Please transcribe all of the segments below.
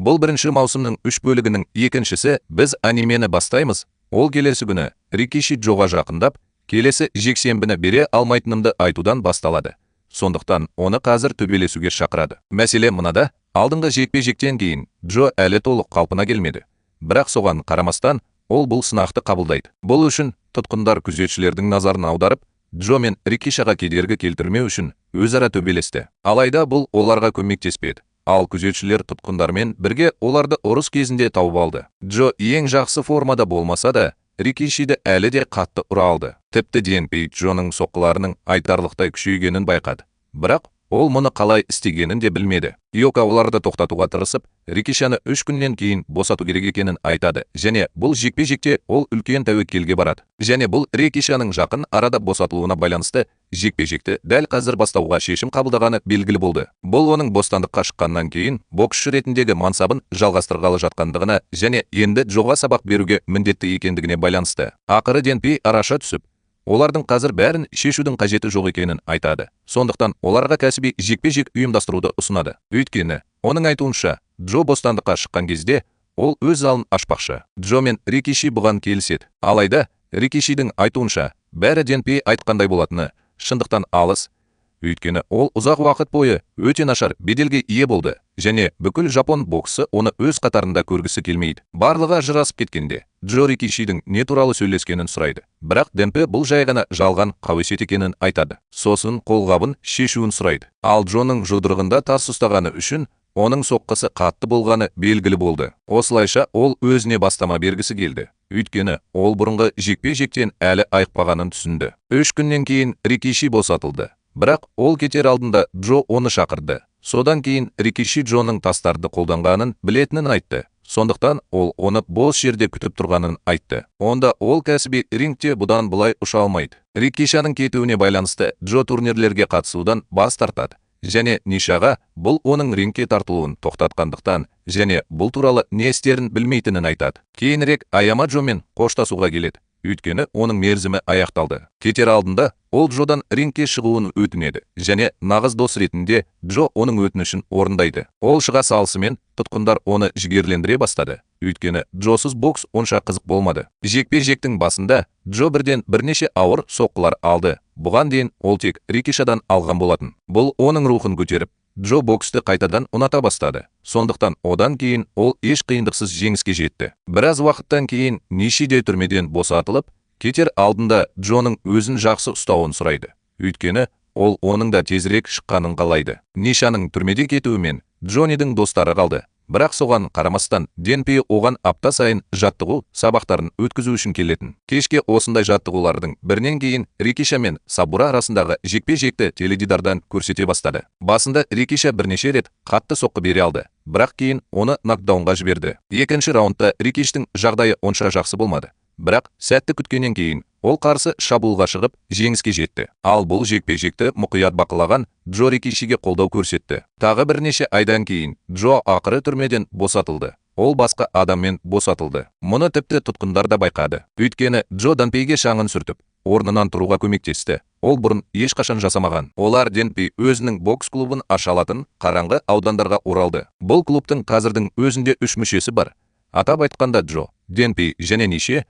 Бұл бірінші маусымның үш бөлігінің екіншісі. Біз анимені бастаймыз. Ол келесі күні Рикиши Джоға жақындап, келесі жексенбіні бере алмайтынымды айтудан басталады. Сондықтан оны қазір төбелесуге шақырады. Мәселе мынада: алдыңғы жекпе-жектен кейін Джо әлі толық қалпына келмеді. Бірақ соған қарамастан ол бұл сынақты қабылдайды. Бұл үшін тұтқындар күзетшілердің назарын аударып, Джо мен Рикишаға кедергі келтірмеу үшін өзара төбелесті. Алайда бұл оларға көмектеспеді. Ал күзетшілер тұтқындармен бірге оларды ұрыс кезінде тауып алды. Джо ең жақсы формада болмаса да, Рикишиді әлі де қатты ұра алды. Тіпті Денпей Джоның соққыларының айтарлықтай күшейгенін байқады. Бірақ ол мұны қалай істегенін де білмеді. Йока оларды тоқтатуға тырысып, Рикишаны 3 күннен кейін босату керек екенін айтады және бұл жекпе-жекте ол үлкен тәуекелге барады. Және бұл Рикишаның жақын арада босатылуына байланысты жекпе-жекті дәл қазір бастауға шешім қабылдағаны белгілі болды. Бұл оның бостандыққа шыққаннан кейін боксшы ретіндегі мансабын жалғастырғалы жатқандығына және енді Джоға сабақ беруге міндетті екендігіне байланысты. Ақыры Денпей араша түсіп, олардың қазір бәрін шешудің қажеті жоқ екенін айтады. Сондықтан оларға кәсіби жекпе-жек ұйымдастыруды ұсынады. Өйткені, оның айтуынша, Джо бостандыққа шыққан кезде ол өз залын ашпақшы. Джо мен Рикиши бұған келіседі. Алайда Рикишидің айтуынша, бәрі Денпей айтқандай болатыны шындықтан алыс. Өйткені ол ұзақ уақыт бойы өте нашар беделге ие болды және бүкіл жапон боксы оны өз қатарында көргісі келмейді. Барлығы ажырасып кеткенде, Джо Рикишидің не туралы сөйлескенін сұрайды. Бірақ Денпе бұл жай ғана жалған қауесет екенін айтады. Сосын қолғабын шешуін сұрайды. Ал Джоның жұдырығында тас ұстағаны үшін оның соққысы қатты болғаны белгілі болды. Осылайша ол өзіне бастама бергісі келді. Өйткені ол бұрынғы жекпе-жектен әлі айықпағанын түсінді. 3 күннен кейін Рикиши босатылды. Бірақ ол кетер алдында Джо оны шақырды. Содан кейін Рикиши Джоның тастарды қолданғанын білетінін айтты. Сондықтан ол оны бос жерде күтіп тұрғанын айтты. Онда ол кәсіби рингте бұдан былай ұша алмайды. Рикишаның кетуіне байланысты Джо турнирлерге қатысудан бас тартады. Және Нишаға бұл оның рингке тартылуын тоқтатқандықтан және бұл туралы не істерін білмейтінін айтады. Кейінірек Аяма Джомен қоштасуға келеді. Өйткені оның мерзімі аяқталды. Кетер алдында ол Джодан рингке шығуын өтінеді және нағыз дос ретінде Джо оның өтінішін орындайды. Ол шыға салысымен тұтқындар оны жігерлендіре бастады. Өйткені Джосыз бокс онша қызық болмады. Жекпе-жектің басында Джо бірден бірнеше ауыр соққылар алды. Бұған дейін ол тек Рикишадан алған болатын. Бұл оның рухын көтеріп, Джо боксты қайтадан ұната бастады. Сондықтан одан кейін ол еш қиындықсыз жеңіске жетті. Біраз уақыттан кейін Ниши де түрмеден босатылып, кетер алдында Джоның өзін жақсы ұстауын сұрайды. Өйткені ол оның да тезірек шыққанын қалайды. Нишаның түрмеде кетуімен Джонидің достары қалды. Бірақ соған қарамастан Денпей оған апта сайын жаттығу сабақтарын өткізу үшін келетін. Кешке осындай жаттығулардың бірінен кейін Рикиша мен Сабура арасындағы жекпе-жекті теледидардан көрсете бастады. Басында Рикиша бірнеше рет қатты соққы бере алды, бірақ кейін оны нокдаунға жіберді. Екінші раундта Рикиштің жағдайы онша жақсы болмады. Бірақ сәтті күткеннен кейін ол қарсы шабуылға шығып, жеңіске жетті. Ал бұл жекпе-жекті мұқият бақылаған Джо Рикишиге қолдау көрсетті. Тағы бірнеше айдан кейін Джо ақыры түрмеден босатылды. Ол басқа адаммен босатылды. Мұны тіпті тұтқындар да байқады. Өйткені Джо Данпейге шаңын сүртіп, орнынан тұруға көмектесті. Ол бұрын ешқашан жасамаған. Олар Денпей өзінің бокс клубын аша алатын қараңғы аудандарға оралды. Бұл клубтың қазірдің өзінде үш мүшесі бар. Атап айтқанда, Джо, Денпей және Нише.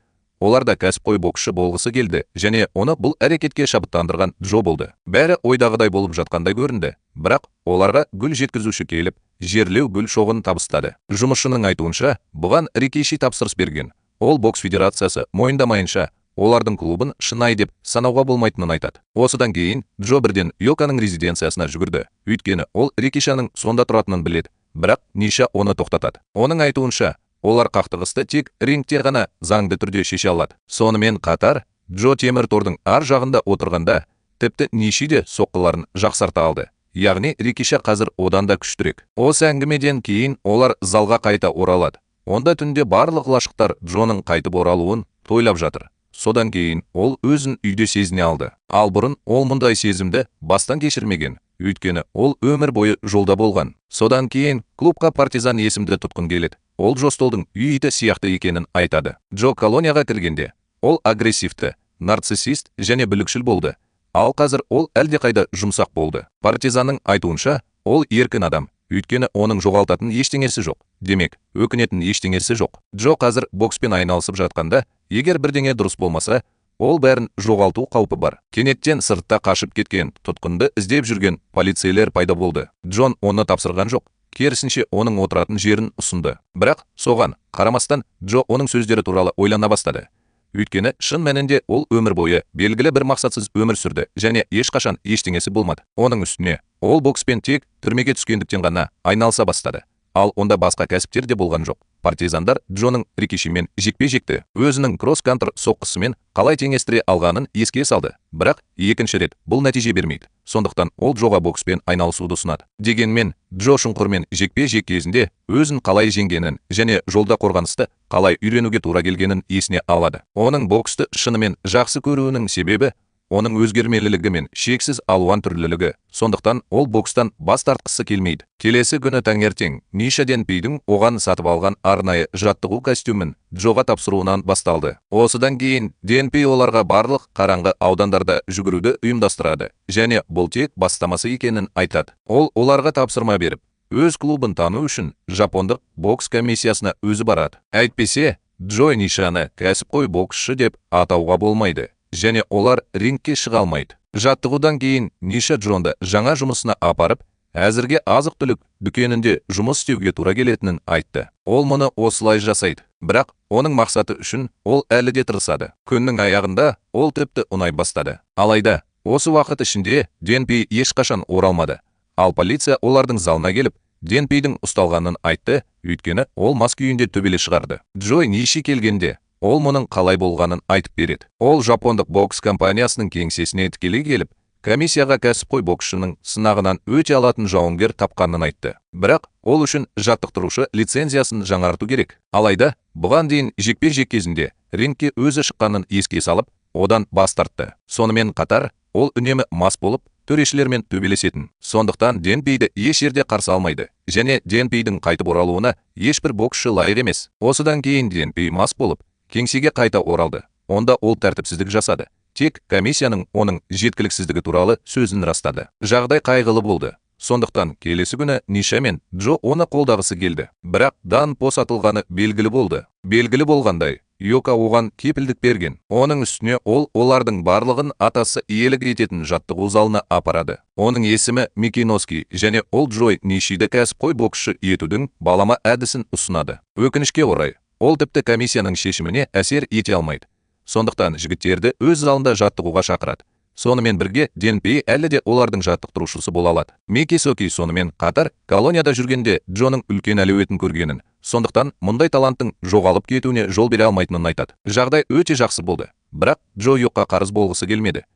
Олар да кәсіпқой боксшы болғысы келді және оны бұл әрекетке шабыттандырған Джо болды. Бәрі ойдағыдай болып жатқандай көрінді. Бірақ оларға гүл жеткізуші келіп, жерлеу гүл шоғын табыстады. Жұмысшының айтуынша, бұған Рикиши тапсырыс берген. Ол бокс федерациясы мойындамайынша олардың клубын шынайы деп санауға болмайтынын айтады. Осыдан кейін Джо бірден Йоканың резиденциясына жүгірді. Өйткені ол Рикишаның сонда тұратынын біледі. Бірақ Ниша оны тоқтатады. Оның айтуынша, олар қақтығысты тек рингте ғана заңды түрде шеше алады. Сонымен қатар, Джо темір тордың ар жағында отырғанда, тіпті Ниши де соққыларын жақсарта алды. Яғни Рикиша қазір одан да күштірек. Осы әңгімеден кейін олар залға қайта оралады. Онда түнде барлық лашықтар Джоның қайтып оралуын тойлап жатыр. Содан кейін ол өзін үйде сезіне алды. Ал бұрын ол мұндай сезімді бастан кешірмеген. Өйткені ол өмір бойы жолда болған. Содан кейін клубқа Партизан есімді тұтқын келеді. Ол Джо Столдың үй иті сияқты екенін айтады. Джо колонияға кіргенде ол агрессивті, нарциссист және бүлікшіл болды. Ал қазір ол әлдеқайда жұмсақ болды. Партизанның айтуынша, ол еркін адам. Өйткені оның жоғалтатын ештеңесі жоқ. Демек, өкінетін ештеңесі жоқ. Джо қазір бокспен айналысып жатқанда, егер бірдеңе дұрыс болмаса, ол бәрін жоғалту қаупі бар. Кенеттен сыртта қашып кеткен тұтқынды іздеп жүрген полицейлер пайда болды. Джон оны тапсырған жоқ. Керісінше, оның отыратын жерін ұсынды. Бірақ соған қарамастан Джо оның сөздері туралы ойлана бастады. Өйткені шын мәнінде ол өмір бойы белгілі бір мақсатсыз өмір сүрді және ешқашан ештеңесі болмады. Оның үстіне ол бокспен тек түрмеге түскендіктен ғана айналыса бастады. Ал онда басқа кәсіптер де болған жоқ. Партизандар Джоның Рикишимен жекпе-жекті өзінің кросс-кантр соққысымен қалай теңестіре алғанын еске салды. Бірақ екінші рет бұл нәтиже бермейді. Сондықтан ол Джоға бокспен айналысуды ұсынады. Дегенмен Джо шұңқырмен жекпе-жек кезінде өзін қалай жеңгенін және жолда қорғанысты қалай үйренуге тура келгенін есіне алады. Оның боксты шынымен жақсы көруінің себебі оның өзгермелілігі мен шексіз алуан түрлілігі. Сондықтан ол бокстан бас тартқысы келмейді. Келесі күні таңертең Ниша Денпейдің оған сатып алған арнайы жаттығу костюмін Джоға тапсыруынан басталды. Осыдан кейін Денпей оларға барлық қараңғы аудандарда жүгіруді ұйымдастырады және бұл тек бастамасы екенін айтады. Ол оларға тапсырма беріп, өз клубын тану үшін жапондық бокс комиссиясына өзі барады. Әйтпесе, Джо Нишаны кәсіпқой боксшы деп атауға болмайды және олар рингке шыға алмайды. Жаттығудан кейін Ниша Джонды жаңа жұмысына апарып, әзірге азық-түлік дүкенінде жұмыс істеуге тура келетінін айтты. Ол мұны осылай жасайды. Бірақ оның мақсаты үшін ол әлі де тырысады. Күннің аяғында ол тіпті ұнай бастады. Алайда осы уақыт ішінде Денпей ешқашан оралмады. Ал полиция олардың залына келіп, Денпейдің ұсталғанын айтты, өйткені ол мас күйінде төбелес шығарды. Джой Ниши келгенде ол мұның қалай болғанын айтып береді. Ол жапондық бокс компаниясының кеңсесіне тікелей келіп, комиссияға кәсіпқой боксшының сынағынан өте алатын жауынгер тапқанын айтты. Бірақ ол үшін жаттықтырушы лицензиясын жаңарту керек. Алайда бұған дейін жекпе-жек кезінде рингке өзі шыққанын еске салып, одан бас тартты. Сонымен қатар ол үнемі мас болып, төрешілермен төбелесетін. Сондықтан Денпейді еш жерде қарсы алмайды және Денпейдің қайтып оралуына ешбір боксшы лайық емес. Осыдан кейін Денпей мас болып, кеңсеге қайта оралды. Онда ол тәртіпсіздік жасады. Тек комиссияның оның жеткіліксіздігі туралы сөзін растады. Жағдай қайғылы болды. Сондықтан келесі күні Ниша мен Джо оны қолдағысы келді. Бірақ Дан босатылғаны белгілі болды. Белгілі болғандай, Йока оған кепілдік берген. Оның үстіне ол олардың барлығын атасы иелік ететін жаттығу залына апарады. Оның есімі Микиноски және ол Джой Нишиді кәсіпқой боксшы етудің балама әдісін ұсынады. Өкінішке орай, ол тіпті комиссияның шешіміне әсер ете алмайды. Сондықтан жігіттерді өз залында жаттығуға шақырады. Сонымен бірге Денпей әлі де олардың жаттықтырушысы бола алады. Микисоки сонымен қатар колонияда жүргенде Джоның үлкен әлеуетін көргенін, сондықтан мұндай таланттың жоғалып кетуіне жол бере алмайтынын айтады. Жағдай өте жақсы болды, бірақ Джо Йокқа қарыз болғысы келмеді.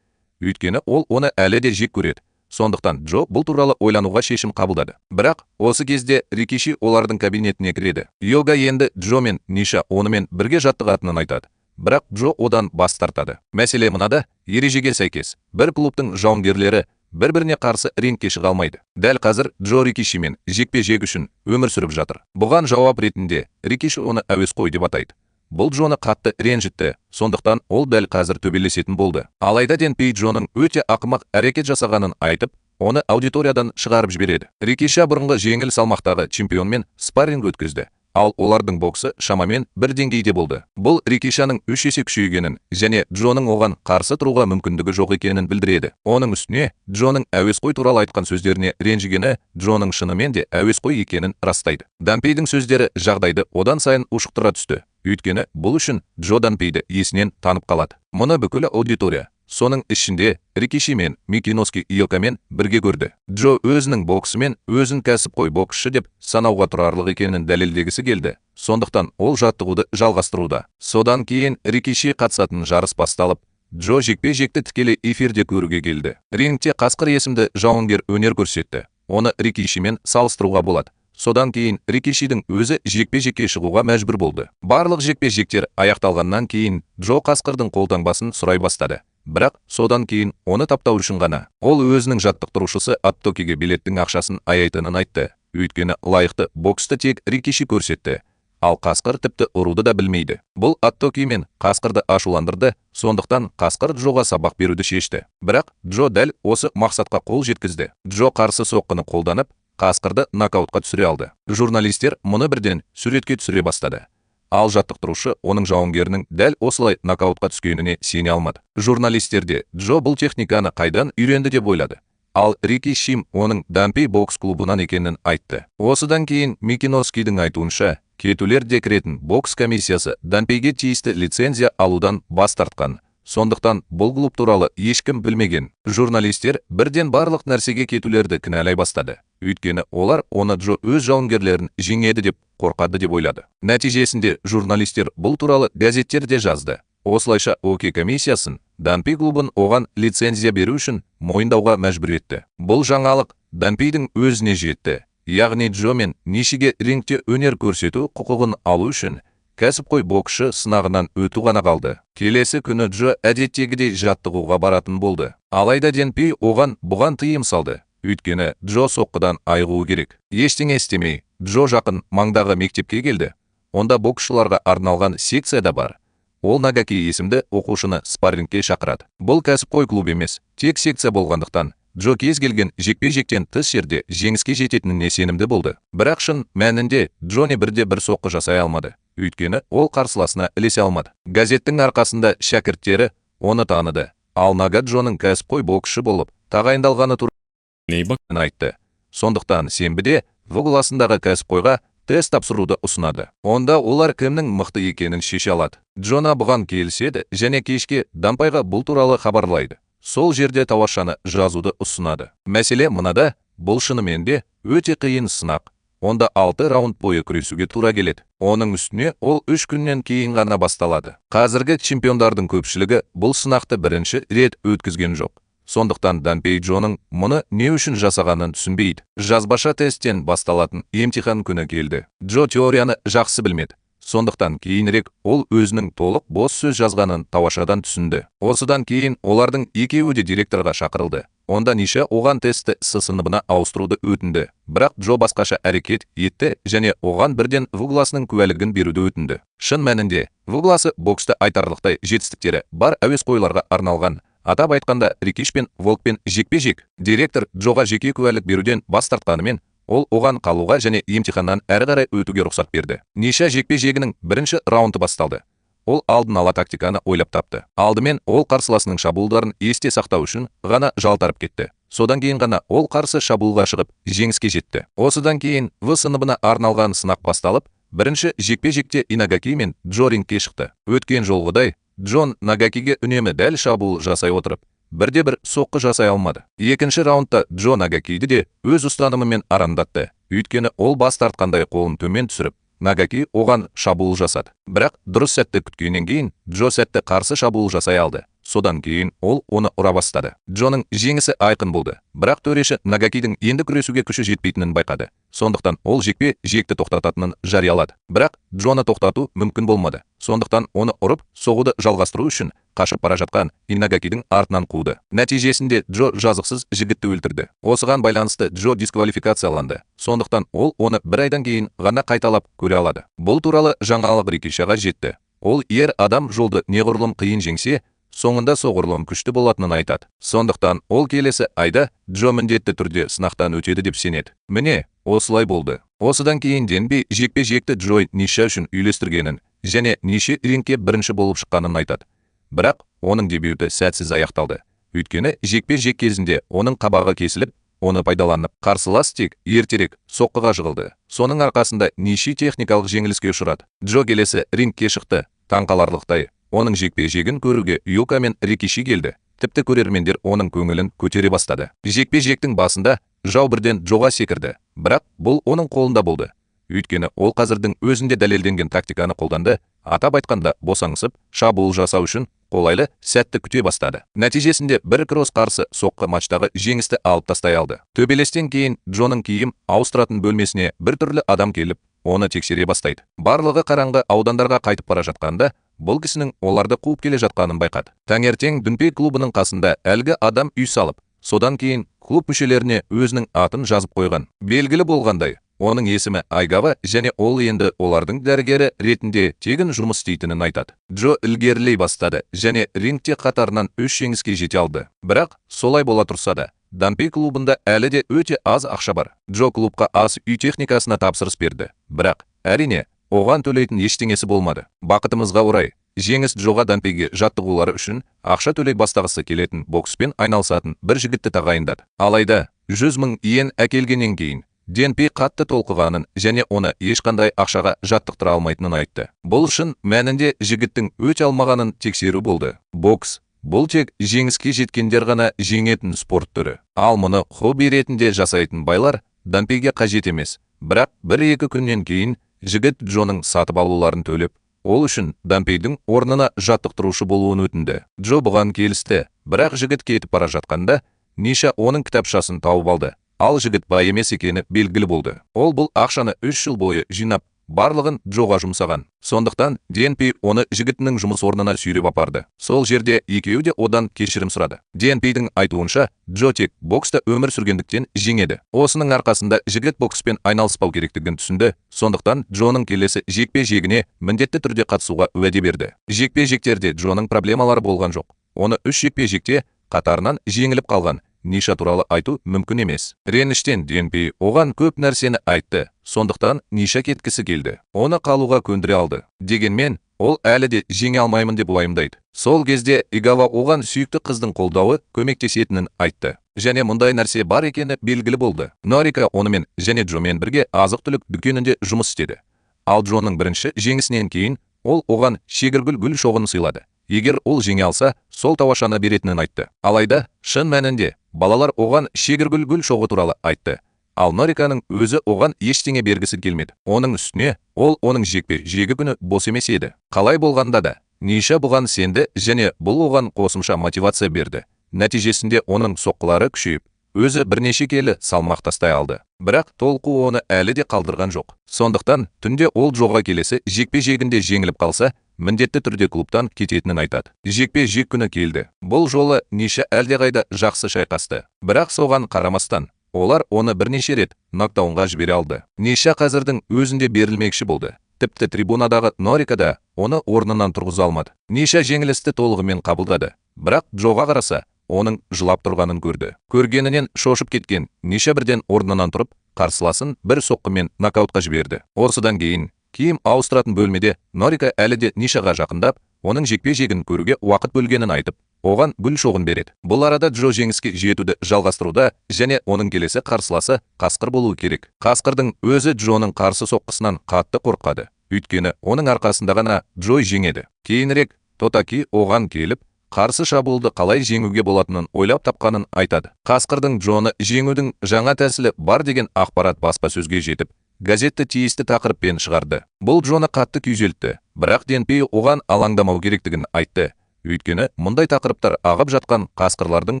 Өйткені ол оны әлі де жек көреді. Сондықтан Джо бұл туралы ойлануға шешім қабылдады. Бірақ осы кезде Рикиши олардың кабинетіне кіреді. Йога енді Джо мен Ниша онымен бірге жаттығатынын айтады. Бірақ Джо одан бас тартады. Мәселе мынада, ережеге сәйкес, бір клубтың жауынгерлері бір-біріне қарсы рингке шыға алмайды. Дәл қазір Джо Рикишимен жекпе-жек үшін өмір сүріп жатыр. Бұған жауап ретінде Рикиши оны әуесқой деп атайды. Бұл Джоны қатты ренжітті, сондықтан ол дәл қазір төбелесетін болды. Алайда Денпей Джоның өте ақымақ әрекет жасағанын айтып, оны аудиториядан шығарып жібереді. Рикиша бұрынғы жеңіл салмақтағы чемпионмен спарринг өткізді. Ал олардың боксы шамамен бір деңгейде болды. Бұл Рикишаның 3 есе күшейгенін және Джоның оған қарсы тұруға мүмкіндігі жоқ екенін білдіреді. Оның үстіне Джоның әуесқой туралы айтқан сөздеріне ренжігені Джоның шынымен де әуесқой екенін растайды. Данпейдің сөздері жағдайды одан сайын ушықтыра түсті. Өйткені бұл үшін Джо Данпейді есінен танып қалады. Мұны бүкіл аудитория, соның ішінде Рикиши мен Микиноски Йокамен бірге көрді. Джо өзінің боксымен өзін кәсіпқой боксшы деп санауға тұрарлық екенін дәлелдегісі келді. Сондықтан ол жаттығуды жалғастыруда. Содан кейін Рикиши қатысатын жарыс басталып, Джо жекпе-жекті тікелей эфирде көруге келді. Рингте қасқыр есімді жауынгер өнер көрсетті. Оны Рикишимен салыстыруға болады. Содан кейін Рикишидің өзі жекпе-жекке шығуға мәжбүр болды. Барлық жекпе-жектер аяқталғаннан кейін Джо қасқырдың қолтаңбасын сұрай бастады. Бірақ содан кейін оны таптау үшін ғана. Ол өзінің жаттықтырушысы Аттокиге билеттің ақшасын аяйтынын айтты. Өйткені лайықты боксты тек Рикиши көрсетті. Ал қасқыр тіпті ұруды да білмейді. Бұл Аттоки мен қасқырды ашуландырды, сондықтан қасқыр Джоға сабақ беруді шешті. Бірақ Джо дәл осы мақсатқа қол жеткізді. Джо қарсы соққыны қолданып, қасқырды нокаутқа түсіре алды. Журналистер мұны бірден суретке түсіре бастады. Ал жаттықтырушы оның жауынгерінің дәл осылай нокаутқа түскеніне сене алмады. Журналистер де Джо бұл техниканы қайдан үйренді деп ойлады. Ал Рики Шим оның Дампей бокс клубынан екенін айтты. Осыдан кейін Микиноскийдің айтуынша, кетулер де кіретін бокс комиссиясы Дампейге тиісті лицензия алудан бас тартқан. Сондықтан бұл клуб туралы ешкім білмеген. Журналистер бірден барлық нәрсеге кетулерді кінәлай бастады. Өйткені олар оны Джо өз жауынгерлерін жеңеді деп қорқады деп ойлады. Нәтижесінде журналистер бұл туралы газеттерде жазды. Осылайша ОК комиссиясын Дампей клубын оған лицензия беру үшін мойындауға мәжбүр етті. Бұл жаңалық Дампейдің өзіне жетті. Яғни Джо мен Нишиге рингте өнер көрсету құқығын алу үшін кәсіпқой боксшы сынағынан өту ғана қалды. Келесі күні Джо әдеттегідей жаттығуға баратын болды. Алайда Денпей оған бұған тыйым салды. Өйткені Джо соққыдан айығуы керек. Ештеңе істемей, Джо жақын маңдағы мектепке келді. Онда боксшыларға арналған секция да бар. Ол Нагаки есімді оқушыны спаррингке шақырады. Бұл кәсіпқой клуб емес, тек секция болғандықтан Джо кез келген жекпе-жектен тыс жерде жеңіске жететініне сенімді болды. Бірақ шын мәнінде Джони бірде бір соққы жасай алмады. Өйткені ол қарсыласына ілесе алмады. Газеттің арқасында шәкірттері оны таныды. Ал Нага Джоның кәсіпқой боксшы болып тағайындалғаны туралы айтты. Сондықтан сенбіде В классындағы кәсіпқойға тест тапсыруды ұсынады. Онда олар кімнің мықты екенін шеше алады. Джона бұған келіседі және кешке Дампайға бұл туралы хабарлайды. Сол жерде тауашаны жазуды ұсынады. Мәселе мынада, бұл шынымен де өте қиын сынақ. Онда 6 раунд бойы күресуге тура келеді. Оның үстіне ол 3 күннен кейін ғана басталады. Қазіргі чемпиондардың көпшілігі бұл сынақты бірінші рет өткізген жоқ. Сондықтан Дампей Джоның мұны не үшін жасағанын түсінбейді. Жазбаша тесттен басталатын емтихан күні келді. Джо теорияны жақсы білмеді. Сондықтан кейінірек ол өзінің толық бос сөз жазғанын тауашадан түсінді. Осыдан кейін олардың екеуі де директорға шақырылды. Онда Ниша оған тестті С сыныбына ауыстыруды өтінді. Бірақ Джо басқаша әрекет етті және оған бірден В классының куәлігін беруді өтінді. Шын мәнінде, В классы бокста айтарлықтай жетістіктері бар әуесқойларға арналған. Атап айтқанда, Рикиш пен Волкпен жекпе-жек. Директор Джоға жеке куәлік беруден бас тартқанымен, ол оған қалуға және емтиханнан әрі қарай өтуге рұқсат берді. Ниша жекпе-жегінің бірінші раунды басталды. Ол алдын ала тактиканы ойлап тапты. Алдымен ол қарсыласының шабуылдарын есте сақтау үшін ғана жалтарып кетті. Содан кейін ғана ол қарсы шабуылға шығып, жеңіске жетті. Осыдан кейін В сыныбына арналған сынақ басталып, бірінші жекпе-жекте Инагаки мен Джо рингке шықты. Өткен жолғыдай, Джон Нагакиге үнемі дәл шабуыл жасай отырып, бірде бір соққы жасай алмады. Екінші раундта Джо Нагакиді де өз ұстанымымен арандатты. Өйткені ол бас тартқандай қолын төмен түсіріп, Нагаки оған шабуыл жасады. Бірақ дұрыс сәтті күткеннен кейін Джо сәтті қарсы шабуыл жасай алды. Содан кейін ол оны ұра бастады. Джоның жеңісі айқын болды. Бірақ төреші Нагакидің енді күресуге күші жетпейтінін байқады. Сондықтан ол жекпе-жекті тоқтататынын жариялады. Бірақ Джоны тоқтату мүмкін болмады. Сондықтан оны ұрып, соғуды жалғастыру үшін қашып бара жатқан Инагакидің артынан қуды. Нәтижесінде Джо жазықсыз жігітті өлтірді. Осыған байланысты Джо дисквалификацияланды. Сондықтан ол оны бір айдан кейін ғана қайталап көре алады. Бұл туралы жаңалық Рикишаға жетті. Ол ер адам жолды неғұрлым қиын жеңсе, соңында соғұрлым күшті болатынын айтады. Сондықтан ол келесі айда Джо міндетті түрде сынақтан өтеді деп сенеді. Міне, осылай болды. Осыдан кейін Денби жекпе-жекті Джой Ниша үшін үйлестіргенін және Ниши рингке бірінші болып шыққанын айтады. Бірақ оның дебюті сәтсіз аяқталды. Өйткені жекпе-жек кезінде оның қабағы кесіліп, оны пайдаланып, қарсылас тек ертерек соққыға жығылды. Соның арқасында Ниши техникалық жеңіліске ұшырады. Джо келесі рингке шықты. Таңқаларлықтай, оның жекпе-жегін көруге Юка мен Рикиши келді. Тіпті көрермендер оның көңілін көтере бастады. Жекпе-жектің басында жау бірден Джоға секірді. Бірақ бұл оның қолында болды. Өйткені ол қазірдің өзінде дәлелденген тактиканы қолданды, атап айтқанда босаңсып, шабуыл жасау үшін қолайлы сәтті күте бастады. Нәтижесінде бір кросс қарсы соққы матчтағы жеңісті алып тастай алды. Төбелестен кейін Джоның киім ауыстыратын бөлмесіне бір түрлі адам келіп, оны тексере бастайды. Барлығы қараңғы аудандарға қайтып бара жатқанда, бұл кісінің оларды қуып келе жатқанын байқады. Таңертең Дүнпей клубының қасында әлгі адам үй салып, содан кейін клуб мүшелеріне өзінің атын жазып қойған. Белгілі болғандай, оның есімі Айгава және ол енді олардың дәрігері ретінде тегін жұмыс істейтінін айтады. Джо ілгерілей бастады және рингте қатарынан 3 жеңіске жете алды. Бірақ солай бола тұрса да, Данпей клубында әлі де өте аз ақша бар. Джо клубқа ас үй техникасына тапсырыс берді. Бірақ, әрине, оған төлейтін ештеңесі болмады. Бақытымызға орай, жеңіс Джоға Данпейге жаттығулары үшін ақша төлей бастағысы келетін бокспен айналысатын бір жігітті тағайындады. Алайда, 100 мың иен әкелгеннен кейін Денпей қатты толқығанын және оны ешқандай ақшаға жаттықтыра алмайтынын айтты. Бұл шын мәнінде жігіттің өте алмағанын тексеру болды. Бокс бұл тек жеңіске жеткендер ғана жеңетін спорт түрі. Ал мұны хобби ретінде жасайтын байлар Данпейге қажет емес. Бірақ бір-екі күннен кейін жігіт Джоның сатып алуларын төлеп, ол үшін Данпейдің орнына жаттықтырушы болуын өтінді. Джо бұған келісті, бірақ жігіт кетіп бара жатқанда Ниша оның кітапшасын тауып алды. Ал жігіт бай емес екені белгілі болды. Ол бұл ақшаны 3 жыл бойы жинап, барлығын Джоға жұмсаған. Сондықтан Денпей оны жігітінің жұмыс орнына сүйреп апарды. Сол жерде екеуі де одан кешірім сұрады. Денпейдің айтуынша, Джо тек бокста өмір сүргендіктен жеңеді. Осының арқасында жігіт бокспен айналыспау керектігін түсінді. Сондықтан Джоның келесі жекпе-жегіне міндетті түрде қатысуға уәде берді. Жекпе-жектерде Джоның проблемалары болған жоқ. Оны 3 жекпе-жекте қатарынан жеңіліп қалған Ниша туралы айту мүмкін емес. Реніштен Денпей оған көп нәрсені айтты, сондықтан Ниша кеткісі келді. Оны қалуға көндіре алды. Дегенмен, ол әлі де жеңе алмаймын деп уайымдайды. Сол кезде Игава оған сүйікті қыздың қолдауы көмектесетінін айтты. Және мұндай нәрсе бар екені белгілі болды. Норика онымен және Джомен бірге азық-түлік дүкенінде жұмыс істеді. Ал Джоның бірінші жеңісінен кейін ол оған шегіргүл гүл шоғын сыйлады. Егер ол жеңе алса, сол тауашаны беретінін айтты. Алайда, шын мәнінде, балалар оған шегіргүл гүл шоғы туралы айтты. Ал Нориканың өзі оған ештеңе бергісі келмеді. Оның үстіне, ол оның жекпе-жегі күні бос емес еді. Қалай болғанда да, Ниша бұған сенді және бұл оған қосымша мотивация берді. Нәтижесінде оның соққылары күшейіп, өзі бірнеше келі салмақ тастай алды. Бірақ толқу оны әлі де қалдырған жоқ. Сондықтан түнде ол Джоға келесі жекпе-жегінде жеңіліп қалса, міндетті түрде клубтан кететінін айтады. Жекпе-жек күні келді. Бұл жолы Ниша әлдеқайда жақсы шайқасты. Бірақ соған қарамастан, олар оны бірнеше рет нокдаунға жібере алды. Ниша қазірдің өзінде берілмекші болды. Тіпті трибунадағы Норика да оны орнынан тұрғыза алмады. Ниша жеңілісті толығымен қабылдады. Бірақ Джоға қараса, оның жылап тұрғанын көрді. Көргенінен шошып кеткен Ниша бірден орнынан тұрып, қарсыласын бір соққымен нокаутқа жіберді. Осыдан кейін киім ауыстыратын бөлмеде Норика әлі де Нишаға жақындап, оның жекпе-жегін көруге уақыт бөлгенін айтып, оған гүл шоғын береді. Бұл арада Джо жеңіске жетуді жалғастыруда және оның келесі қарсыласы қасқыр болуы керек. Қасқырдың өзі Джоның қарсы соққысынан қатты қорқады. Өйткені оның арқасында ғана Джо жеңеді. Кейінірек Тотаки оған келіп, қарсы шабуылды қалай жеңуге болатынын ойлап тапқанын айтады. Қасқырдың Джоны жеңудің жаңа тәсілі бар деген ақпарат баспасөзге жетіп, газетті тиісті тақырыппен шығарды. Бұл Джоны қатты күйзелтті, бірақ Денпей оған алаңдамау керектігін айтты. Өйткені мұндай тақырыптар ағып жатқан қасқырлардың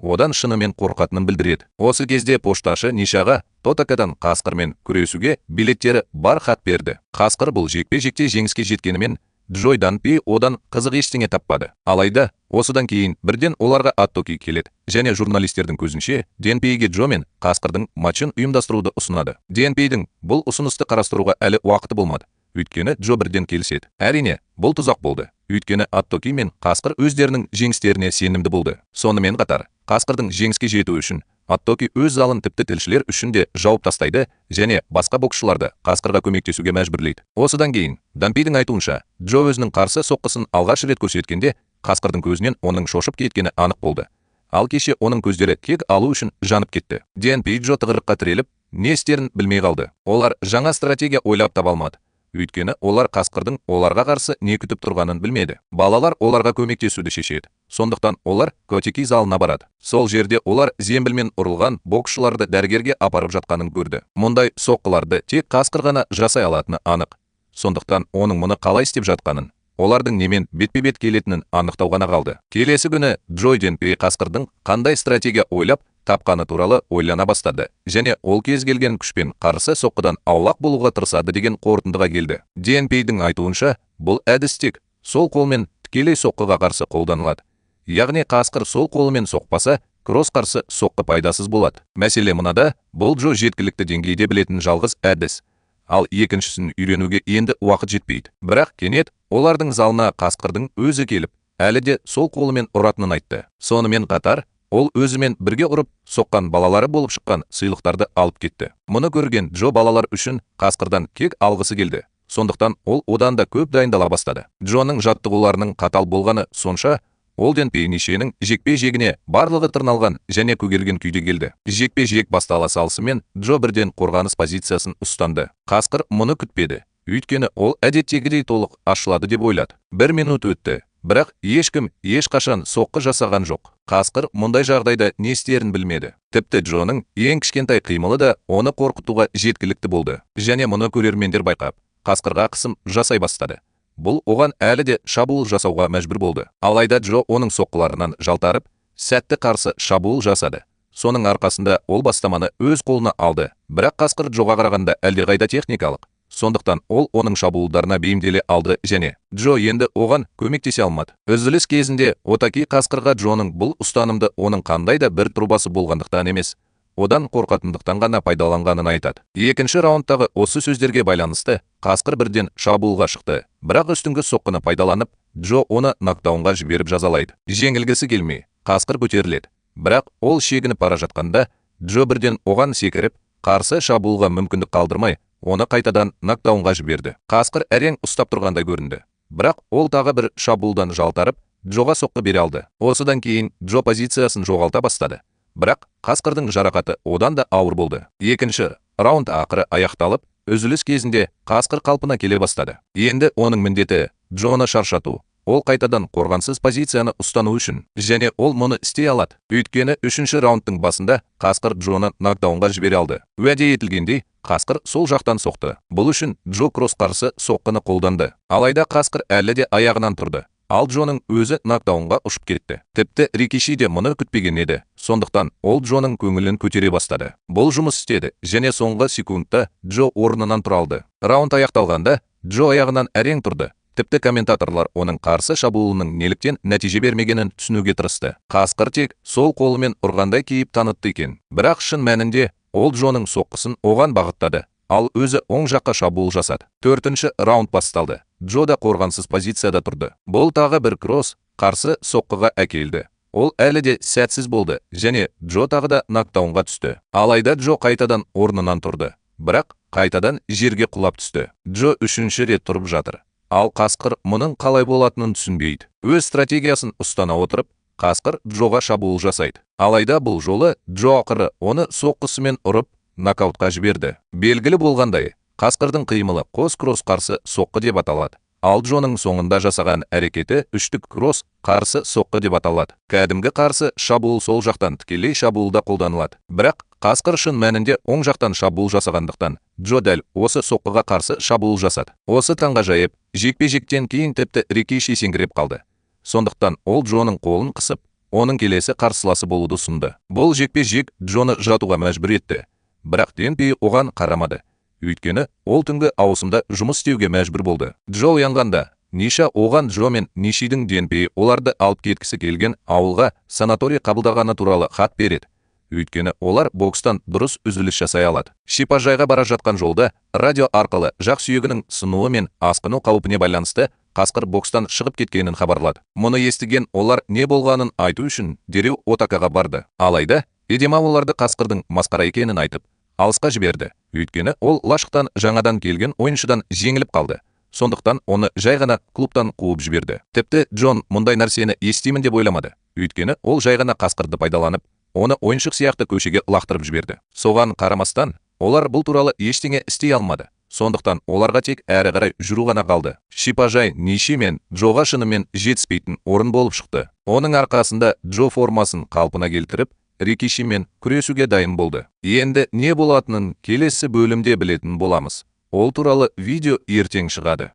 одан шынымен қорқатынын білдіреді. Осы кезде пошташы Нишаға Тотакадан қасқырмен күресуге билеттері бар хат берді. Қасқыр бұл жекпе-жекте жеңіске жеткенімен, Джой Данпей одан қызық ештеңе таппады. Алайда, осыдан кейін бірден оларға Аттоки келеді және журналистердің көзінше Денпейге Джо мен қасқырдың матчын ұйымдастыруды ұсынады. Денпейдің бұл ұсынысты қарастыруға әлі уақыты болмады. Өйткені Джо бірден келіседі. Әрине, бұл тұзақ болды. Өйткені Аттоки мен қасқыр өздерінің жеңістеріне сенімді болды. Сонымен қатар, қасқырдың жеңіске жетуі үшін Аттоки өз залын тіпті тілшілер үшін де жауып тастайды және басқа боксшыларды қасқырға көмектесуге мәжбүрлейді. Осыдан кейін Данпейдің айтуынша, Джо өзінің қарсы соққысын алғаш рет көрсеткенде қасқырдың көзінен оның шошып кеткені анық болды. Ал кеше оның көздері кек алу үшін жанып кетті. Денпей Джо тығырыққа тіреліп, не істерін білмей қалды. Олар жаңа стратегия ойлап таба алмады. Өйткені олар қасқырдың оларға қарсы не күтіп тұрғанын білмеді. Балалар оларға көмектесуді шешеді. Сондықтан олар Котеки залына барады. Сол жерде олар зембілмен ұрылған боксшыларды дәрігерге апарып жатқанын көрді. Мұндай соққыларды тек қасқыр ғана жасай алатыны анық. Сондықтан оның мұны қалай істеп жатқанын, олардың немен бетпе-бет келетінін анықтау ғана қалды. Келесі күні Джой Денпей қасқырдың қандай стратегия ойлап тапқаны туралы ойлана бастады және ол кез келген күшпен қарсы соққыдан аулақ болуға тырысады деген қорытындыға келді. Денпейдің айтуынша, бұл әдіс тек сол қолмен тікелей соққыға қарсы қолданылады. Яғни қасқыр сол қолымен соқпаса, кросс қарсы соққы пайдасыз болады. Мәселе мынада, бұл Джо жеткілікті деңгейде білетін жалғыз әдіс. Ал екіншісін үйренуге енді уақыт жетпейді. Бірақ кенет олардың залына қасқырдың өзі келіп, әлі де сол қолымен ұратынын айтты. Сонымен қатар, Ол өзімен бірге ұрып соққан балалары болып шыққан сыйлықтарды алып кетті. Мұны көрген Джо балалар үшін қасқырдан кек алғысы келді. Сондықтан ол одан да көп дайындала бастады. Джоның жаттығуларының қатал болғаны сонша, ол Денпей Нишенің жекпе-жегіне барлығы тырналған және көгерген күйде келді. Жекпе-жек бастала салысымен Джо бірден қорғаныс позициясын ұстанды. Қасқыр мұны күтпеді. Өйткені ол әдеттегідей толық ашылады деп ойлады. 1 минут өтті. Бірақ ешкім ешқашан соққы жасаған жоқ. Қасқыр мұндай жағдайда не істерін білмеді. Тіпті Джоның ең кішкентай қимылы да оны қорқытуға жеткілікті болды. Және мұны көрермендер байқап, қасқырға қысым жасай бастады. Бұл оған әлі де шабуыл жасауға мәжбүр болды. Алайда Джо оның соққыларынан жалтарып, сәтті қарсы шабуыл жасады. Соның арқасында ол бастаманы өз қолына алды. Бірақ қасқыр Джоға қарағанда әлдеқайда техникалық. Сондықтан ол оның шабуылдарына бейімделе алды және Джо енді оған көмектесе алмады. Үзіліс кезінде Отаки қасқырға Джоның бұл ұстанымды оның қандай да бір трубасы болғандықтан емес, одан қорқатындықтан ғана пайдаланғанын айтады. Екінші раундтағы осы сөздерге байланысты қасқыр бірден шабуылға шықты. Бірақ үстіңгі соққыны пайдаланып, Джо оны нокдаунға жіберіп жазалайды. Жеңілгісі келмей, қасқыр көтеріледі. Бірақ ол шегініп бара жатқанда, Джо бірден оған секіріп, қарсы шабуылға мүмкіндік қалдырмай, оны қайтадан нокдаунға жіберді. Қасқыр әрең ұстап тұрғандай көрінді. Бірақ ол тағы бір шабуылдан жалтарып, Джоға соққы бере алды. Осыдан кейін Джо позициясын жоғалта бастады. Бірақ қасқырдың жарақаты одан да ауыр болды. Екінші раунд ақыры аяқталып, үзіліс кезінде қасқыр қалпына келе бастады. Енді оның міндеті Джоны шаршату. Ол қайтадан қорғансыз позицияны ұстану үшін. Және ол мұны істей алады. Өйткені үшінші раундтың басында қасқыр Джоны нокдаунға жібере алды. Уәде етілгендей, қасқыр сол жақтан соқты. Бұл үшін Джо кросс қарсы соққыны қолданды. Алайда қасқыр әлі де аяғынан тұрды. Ал Джоның өзі нокдаунға ұшып кетті. Тіпті Рикиши де мұны күтпеген еді. Сондықтан ол Джоның көңілін көтере бастады. Бұл жұмыс істеді және соңғы секундта Джо орнынан тұра алды. Раунд аяқталғанда Джо аяғынан әрең тұрды. Тіпті комментаторлар оның қарсы шабуылының неліктен нәтиже бермегенін түсінуге тырысты. Қасқыр тек сол қолымен ұрғандай кейіп танытты екен. Бірақ шын мәнінде ол Джоның соққысын оған бағыттады, ал өзі оң жаққа шабуыл жасады. Төртінші раунд басталды. Джо да қорғансыз позицияда тұрды. Бұл тағы бір кросс қарсы соққыға әкелді. Ол әлі де сәтсіз болды және Джо тағы да нокдаунға түсті. Алайда Джо қайтадан орнынан тұрды. Бірақ қайтадан жерге құлап түсті. Джо үшінші рет тұрып жатыр. Ал қасқыр мұның қалай болатынын түсінбейді. Өз стратегиясын ұстана отырып, қасқыр Джоға шабуыл жасайды. Алайда бұл жолы Джо ақыры оны соққысымен ұрып, нокаутқа жіберді. Белгілі болғандай, қасқырдың қимылы қос кросс қарсы соққы деп аталады. Ал Джоның соңында жасаған әрекеті үштік кросс қарсы соққы деп аталады. Кәдімгі қарсы шабуыл сол жақтан тікелей шабуылда қолданылады. Бірақ қасқыр шын мәнінде оң жақтан шабуыл жасағандықтан Джо дәл осы соққыға қарсы шабуыл жасады. Осы таңғажайып жекпе-жектен кейін тіпті Рикиши есеңгіреп қалды. Сондықтан ол Джоның қолын қысып, оның келесі қарсыласы болуды ұсынды. Бұл жекпе-жек Джоны жатуға мәжбүр етті. Бірақ Денпей оған қарамады. Өйткені ол түнгі ауысымда жұмыс істеуге мәжбүр болды. Джо оянғанда, Ниша оған Джо мен Нишидің Денпей оларды алып кеткісі келген ауылға санаторий қабылдағаны туралы хат береді. Өйткені олар бокстан дұрыс үзіліс жасай алады. Шипажайға бара жатқан жолда радио арқылы жақ сүйегінің сынуы мен асқыну қаупіне байланысты қасқыр бокстан шығып кеткенін хабарлады. Мұны естіген олар не болғанын айту үшін дереу Отакаға барды. Алайда Эдема оларды қасқырдың масқара екенін айтып, алысқа жіберді. Өйткені ол лашықтан жаңадан келген ойыншыдан жеңіліп қалды. Сондықтан оны жай ғана клубтан қуып жіберді. Тіпті Джон мұндай нәрсені естимін деп ойламады. Өйткені ол жай ғана қасқырды пайдаланып, оны ойыншық сияқты көшеге лақтырып жіберді. Соған қарамастан, олар бұл туралы ештеңе істей алмады. Сондықтан оларға тек әрі қарай жүру ғана қалды. Шипажай Ниши мен Джоға шынымен жетіспейтін орын болып шықты. Оның арқасында Джо формасын қалпына келтіріп, Рикишимен күресуге дайын болды. Енді не болатынын келесі бөлімде білетін боламыз. Ол туралы видео ертең шығады.